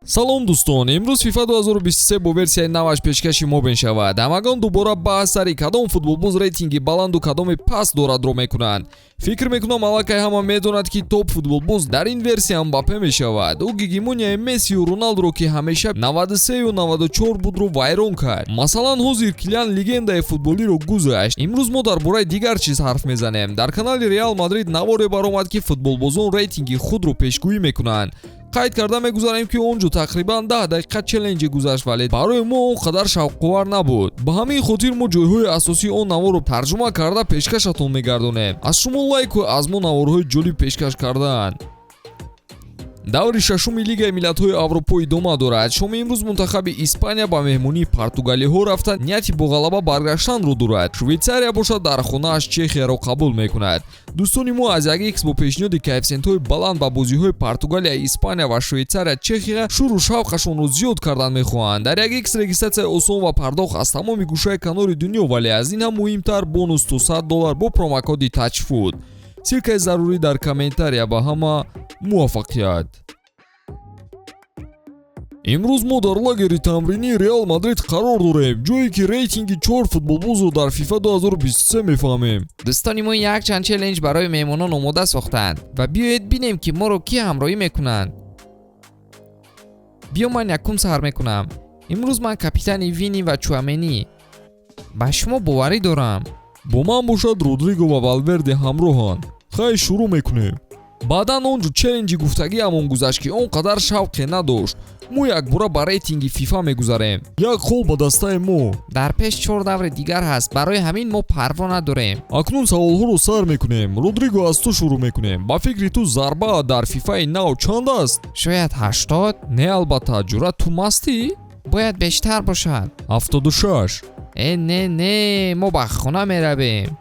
Салом, дӯстон! Имрӯз FIFA 2023 бо версияи наваш пешкаши мо мешавад. Ҳамагон дубора баҳс сари кадом футболбоз рейтинги баланду кадоми паст дорадро мекунанд. Фикр мекунам, аллакай ҳама медонад, ки топ футболбоз дар ин версия Мбаппе мешавад. Ӯ гегемонияи Мессию Роналдуро, ки ҳамеша 93 94 будро, вайрон кард. Масалан, ҳозир Килиан легендаи футболиро гузашт. Имрӯз мо дар бораи дигар чиз ҳарф мезанем. Дар канали Реал Мадрид наворе баромад, ки футболбозон рейтинги худро пешгӯӣ мекунанд. Қайд карда мегузарем, ки он ҷо тақрибан 10 дақиқа челленҷе гузашт, вале барои мо он қадар шавқовар набуд. Ба ҳамин хотир мо ҷойҳои асосии он наворро тарҷума карда пешкашатон мегардонем. Аз шумо лайку, аз мо наворҳои ҷолиб пешкаш кардаанд. Даври шашуми Лигаи миллатҳои Аврупо идома дорад. Шоми имрӯз мунтахаби Испания ба меҳмонии португалиҳо рафта, нияти бо ғалаба баргаштанро дорад. Швейтсария бошад, дар хонааш Чехияро қабул мекунад. Дӯстони мо аз 1x бо пешниҳоди коэффисиентҳои баланд ба бозиҳои Португалия, Испания ва Швейтсария, Чехия шӯру шавқашонро зиёд кардан мехоҳанд. Дар 1x регистратсияи осон ва пардохт аз тамоми гӯшаи канори дунё, вале аз ин ҳам муҳимтар, бонус то 100 доллар бо промокоди TAJFOOT. Ссылкаи зарурӣ дар комментария. Ба ҳама муваффақият! Имрӯз мо дар лагери тамринии Реал Мадрид қарор дорем, ҷое ки рейтинги чор футболбозро дар FIFA 2023 мефаҳмем. Дӯстони мо якчанд челлендж барои меҳмонон омода сохтанд ва биёед бинем, ки моро кӣ ҳамроҳӣ мекунанд. Биё, ман якум сар мекунам. Имрӯз ман капитани Вини ва Чуаменӣ. Ба шумо боварӣ дорам. Бо ман бошад, Родриго ва Валверде ҳамроҳанд. Хай, шурӯъ мекунем. Баъдан он ҷо челленҷи гуфтагиамон гузашт, ки он қадар шавқе надошт. Мо якбора ба рейтинги ФИФА мегузарем. Як хол ба дастаи мо. Дар пеш чор даври дигар ҳаст, барои ҳамин мо парво надорем. Акнун саволҳоро сар мекунем. Родриго, аз ту шурӯъ мекунем. Ба фикри ту, зарба дар ФИФАи нав чанд аст? Шояд 80. Не, албатта, ҷура, ту мастӣ? Бояд бештар бошад. 76. Э, не, не, мо ба хона меравем.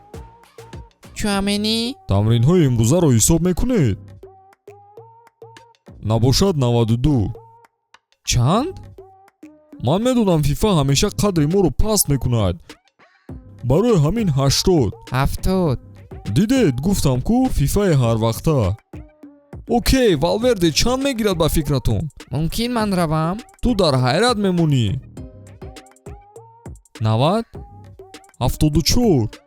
Чуаменӣ? Тамринҳои имрӯзаро ҳисоб мекунед? Набошад, 92. Чанд? Ман медонам, ФИФА ҳамеша қадри моро паст мекунад, барои ҳамин 80. 70. Дидед, гуфтам ку, ФИФАи ҳарвақта. Окей, Валверде чанд мегирад, ба фикратон? Мумкин ман равам? Ту дар ҳайрат мемонӣ. 90. 74.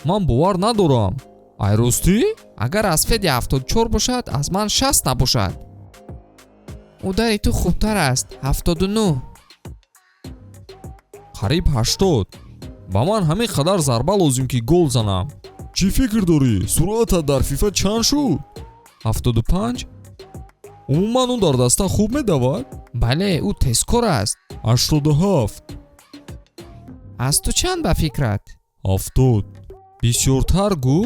Ман бовар надорам. Ай, ростӣ? Агар аз Феди 74 бошад, аз ман 60 набошад. Удари ту хубтар аст. 79. Қариб 80. Ба ман ҳамин қадар зарба лозим, ки гол занам. Чӣ фикр дорӣ, суръатат дар ФИФА чанд шуд? 75. Умуман, ӯ дар даста хуб медавад? Бале, ӯ тезкор аст. 87. Аз ту чанд, ба фикрат? 70. Бисёртар гӯ.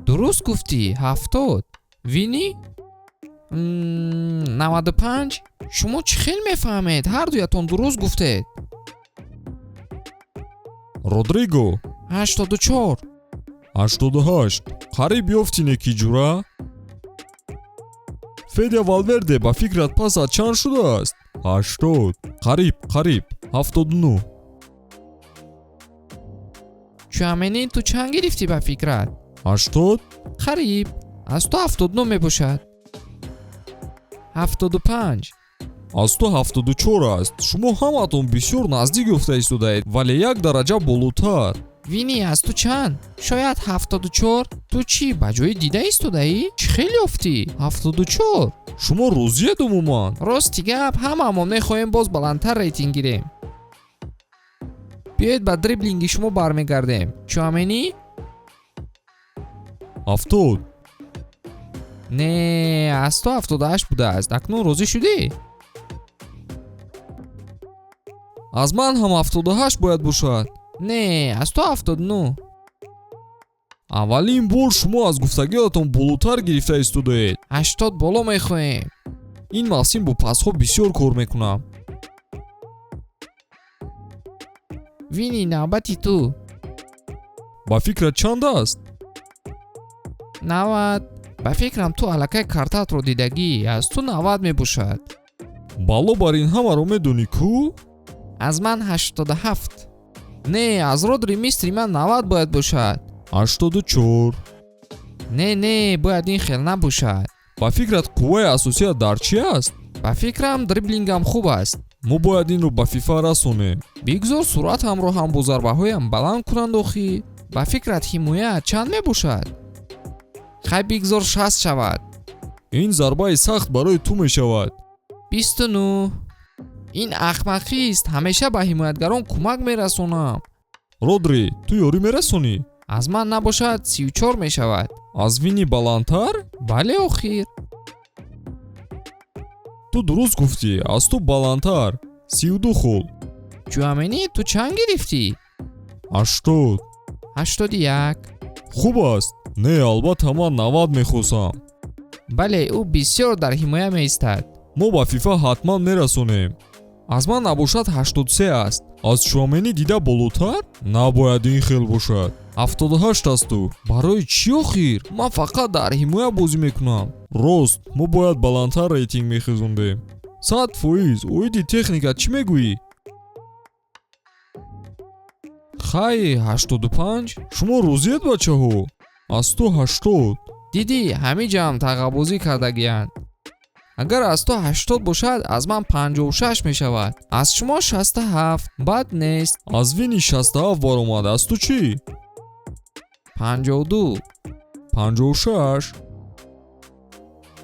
Дуруст гуфтӣ, 70. Вини, 95. Шумо чӣ хел мефаҳмед? Ҳардуятон дуруст гуфтед. Родриго? 84. 88. Қариб ёфтӣ, неки, ҷура. Федя Валверде, ба фикрат, пасат чанд шудааст? 80. Қариб, қариб, 79. Чуаменӣ, ту чанд гирифтӣ, ба фикрат? 80. Қариб. Аз ту 79 мебошад. 75. Аз ту 74 аст. Шумо ҳамаатон бисёр наздик ёфта истодаед, вале як дараҷа болотар. Вини, аз ту чанд? Шояд 74. Ту чӣ, ба ҷои дида истодаӣ? Чӣ хел ёфтӣ? 74. Шумо розиед умуман? Рости гап, ҳамаамон мехоҳем боз баландтар рейтинг гирем. Биёед, ба дриблинги шумо бармегардем. Чуаменӣ? 70. Не, аз ту 78 будааст. Акнун розӣ шудӣ? Аз ман ҳам 78 бояд бошад. Не, аз ту 79. Аввалин бор шумо аз гуфтагиатон болотар гирифта истодаед. 80 боло мехоҳем. Ин мавсим бо пасҳо бисёр кор мекунам. Вини, навбати ту. Ба фикрат, чанд аст? 90. Ба фикрам, ту аллакай картаатро дидагӣ. Аз ту 90 мебошад. Бало бар ин ҳамаро медонӣ ку? Аз ман 87. Не, аз Родри мистри ман 90 бояд бошад. 84. Не, не, бояд ин хел набошад. Ба фикрат, қувваи асосият дар чӣ аст? Ба фикрам, дриблингам хуб аст. Мо бояд инро ба ФИФА расонем. Бигзор суръатамро ҳам бо зарбаҳоям баланд кунанд охӣ. Ба фикрат, ҳимоя чанд мебошад? Хай, бигзор 60 шавад. Ин зарбаи сахт барои ту мешавад. 29. Ин ахмақист, ҳамеша ба ҳимоятгарон кӯмак мерасонам. Родри, ту ёрӣ мерасонӣ? Аз ман набошад 34 мешавад. Аз Вини баландтар? Бале, охир. Ту дуруст гуфтӣ, аз ту баландтар, 32 хол. Чуамени, ту чанд гирифтӣ? 80. 81. Хуб аст. Не, албатта, ман 90 мехостам. Бале, ӯ бисёр дар ҳимоя меистад. Мо ба ФИФА ҳатман мерасонем. Аз ман набошад 83 аст. Аз Чуамени дида болотар? Набояд ин хел бошад. 78 аст ту. Барои чӣ охир? Ман фақат дар ҳимоя бозӣ мекунам. Рост, мо бояд баландтар рейтинг мехезондем. 100%. Оиди техника чӣ мегӯӣ? Хай, 85. Шумо розиед, бачаҳо? Аз ту 80. Дидӣ, ҳамин ҷамъ тағабозӣ кардагиянд. Агар аз ту 80 бошад, аз ман 56 мешавад. Аз шумо 67. Бад нест. Аз Вини 67 баромад, аз ту чӣ? 52. 56.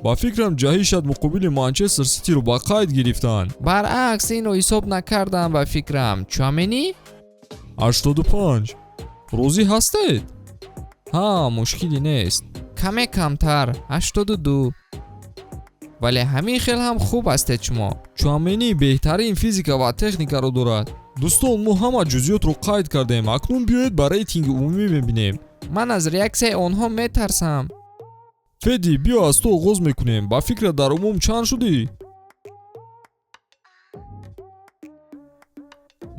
Ба фикрам, ҷаҳишат муқобили Манчестер Ситиро ба қайд гирифтанд. Баръакс, инро ҳисоб накардам, ба фикрам. Чуамени? 85. Розӣ ҳастед? Ҳа, мушкиле нест. Каме камтар, 82. Вале ҳамин хел ҳам хуб ҳастед шумо. Чуамени беҳтарин физика ва техникаро дорад. Дӯстон, мо ҳама ҷузъиётро қайд кардем. Акнун биёед, ба рейтинги умумӣ мебинем. Ман аз реаксияи онҳо метарсам. Феди, биё, аз ту оғоз мекунем. Ба фикрат, дар умум чанд шудӣ?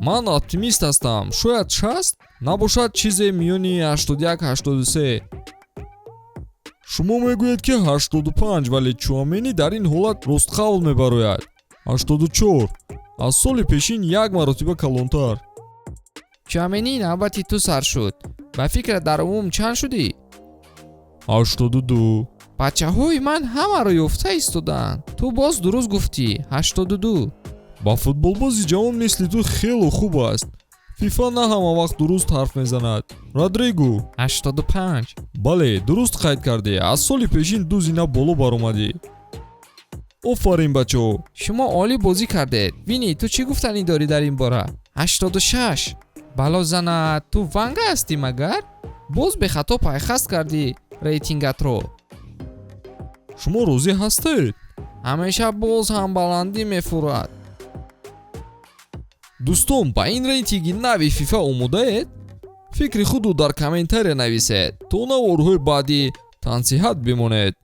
Ман оптимист ҳастам. Шояд 60, набошад чизе миёни 81, 83. Шумо мегӯед, ки 85, вале Чуамени дар ин ҳолат ростқавл мебарояд. 84. Аз соли пешин як маротиба калонтар. Чуамени, навбати ту сар шуд. Ба фикрат, дар умум чанд шудӣ? 82. Бачаҳои ман ҳамаро ёфта истодаанд. Ту боз дуруст гуфтӣ, 82. Ба футболбози ҷавон мисли ту хело хуб аст. ФИФА на ҳама вақт дуруст ҳарф мезанад. Родриго. 85. Бале, дуруст қайд кардӣ. Аз соли пешин ду зина боло баромадӣ. Офарин, бачаҳо. Шумо олӣ бозӣ кардед. Вини, ту чӣ гуфтанӣ дорӣ дар ин бора? 86. Бало занад, ту Ванга ҳастӣ магар? Боз бехато пайхаст кардӣ рейтингатро. Шумо розӣ ҳастед? Ҳамеша боз ҳам баландӣ мефурад. Дӯстон, ба ин рейтинги нави ФИФА омодаед? Фикри худро дар комментария нависед. То наворҳои баъдӣ тансиҳат бимонед.